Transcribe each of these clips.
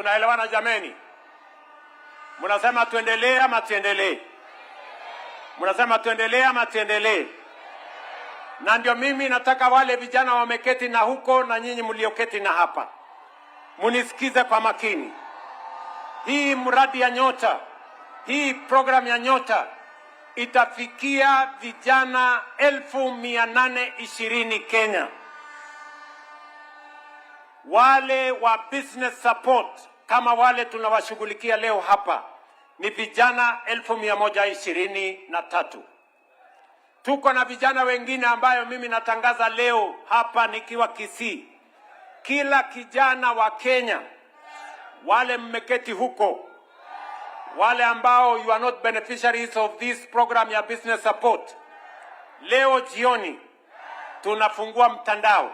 Tunaelewana jameni? Mnasema tuendelee ama tuendelee? Mnasema tuendelee ama tuendelee? Na ndio mimi nataka wale vijana wameketi na huko na nyinyi mlioketi na hapa, munisikize kwa makini. Hii mradi ya Nyota, hii program ya Nyota itafikia vijana 820,000 Kenya. Wale wa business support kama wale tunawashughulikia leo hapa ni vijana 123,000. Tuko na vijana wengine ambayo mimi natangaza leo hapa nikiwa Kisii. Kila kijana wa Kenya, wale mmeketi huko, wale ambao you are not beneficiaries of this program ya business support, leo jioni tunafungua mtandao,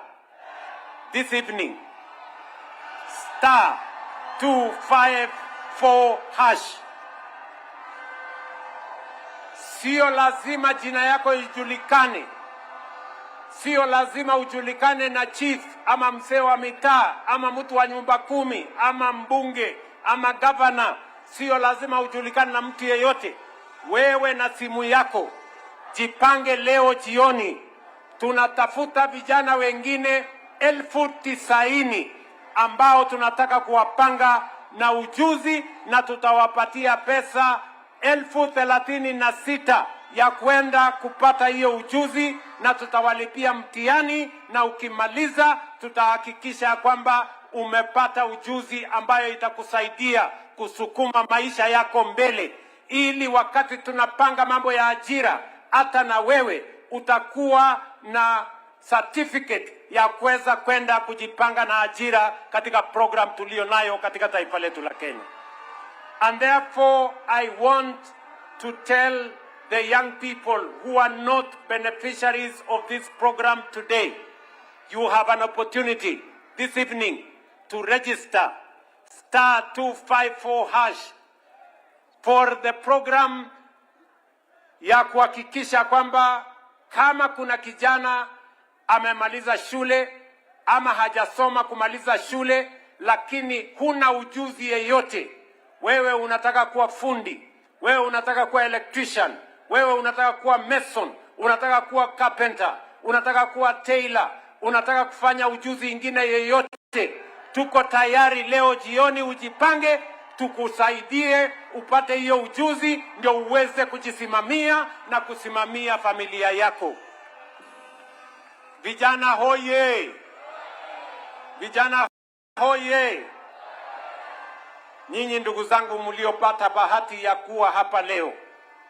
this evening, *254#. Sio lazima jina yako ijulikane, sio lazima ujulikane na chief ama mzee wa mitaa ama mtu wa nyumba kumi ama mbunge ama gavana. Sio lazima ujulikane na mtu yeyote. Wewe na simu yako, jipange leo jioni. Tunatafuta vijana wengine 90,000 ambao tunataka kuwapanga na ujuzi na tutawapatia pesa 36,000 ya kwenda kupata hiyo ujuzi na tutawalipia mtihani, na ukimaliza tutahakikisha kwamba umepata ujuzi ambayo itakusaidia kusukuma maisha yako mbele, ili wakati tunapanga mambo ya ajira, hata na wewe utakuwa na certificate ya kuweza kwenda kujipanga na ajira katika program tulio nayo katika taifa letu la Kenya. And therefore I want to tell the young people who are not beneficiaries of this program today, you have an opportunity this evening to register *254# for the program ya kuhakikisha kwamba kama kuna kijana amemaliza shule ama hajasoma kumaliza shule, lakini huna ujuzi yeyote, wewe unataka kuwa fundi, wewe unataka kuwa electrician, wewe unataka kuwa mason, unataka kuwa carpenter, unataka kuwa tailor, unataka kufanya ujuzi ingine yeyote, tuko tayari leo jioni ujipange, tukusaidie upate hiyo ujuzi, ndio uweze kujisimamia na kusimamia familia yako. Vijana hoye! Vijana hoye! Nyinyi ndugu zangu mliopata bahati ya kuwa hapa leo,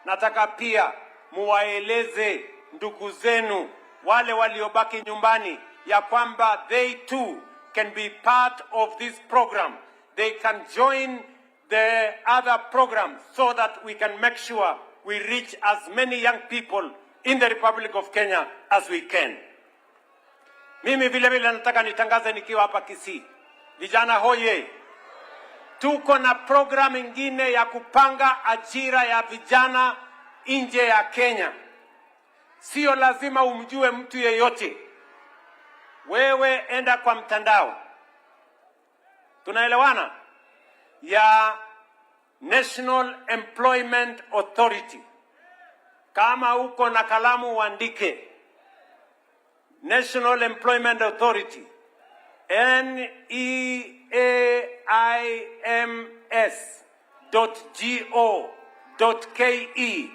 nataka pia muwaeleze ndugu zenu wale waliobaki nyumbani ya kwamba they too can be part of this program. They can join the other programs so that we can make sure we reach as many young people in the Republic of Kenya as we can. Mimi vile vile nataka nitangaze nikiwa hapa Kisii. Vijana hoye! Tuko na program ingine ya kupanga ajira ya vijana nje ya Kenya. Sio lazima umjue mtu yeyote. Wewe enda kwa mtandao, tunaelewana, ya National Employment Authority. Kama uko na kalamu uandike National Employment Authority, neaims.go.ke.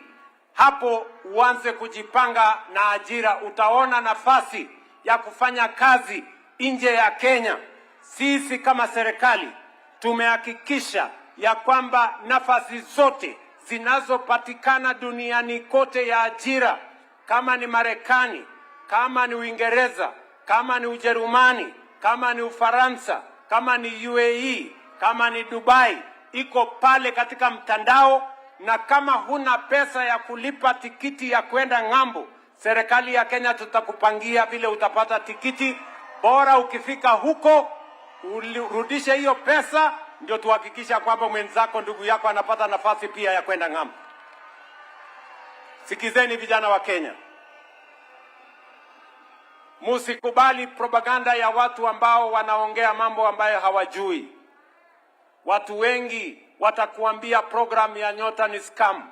Hapo uanze kujipanga na ajira, utaona nafasi ya kufanya kazi nje ya Kenya. Sisi kama serikali tumehakikisha ya kwamba nafasi zote zinazopatikana duniani kote ya ajira, kama ni Marekani, kama ni Uingereza, kama ni Ujerumani, kama ni Ufaransa, kama ni UAE, kama ni Dubai, iko pale katika mtandao. Na kama huna pesa ya kulipa tikiti ya kwenda ng'ambo, serikali ya Kenya tutakupangia vile utapata tikiti. Bora ukifika huko urudishe hiyo pesa, ndio tuhakikisha kwamba mwenzako, ndugu yako anapata nafasi pia ya kwenda ng'ambo. Sikizeni vijana wa Kenya, musikubali propaganda ya watu ambao wanaongea mambo ambayo hawajui. Watu wengi watakuambia program ya Nyota ni scam.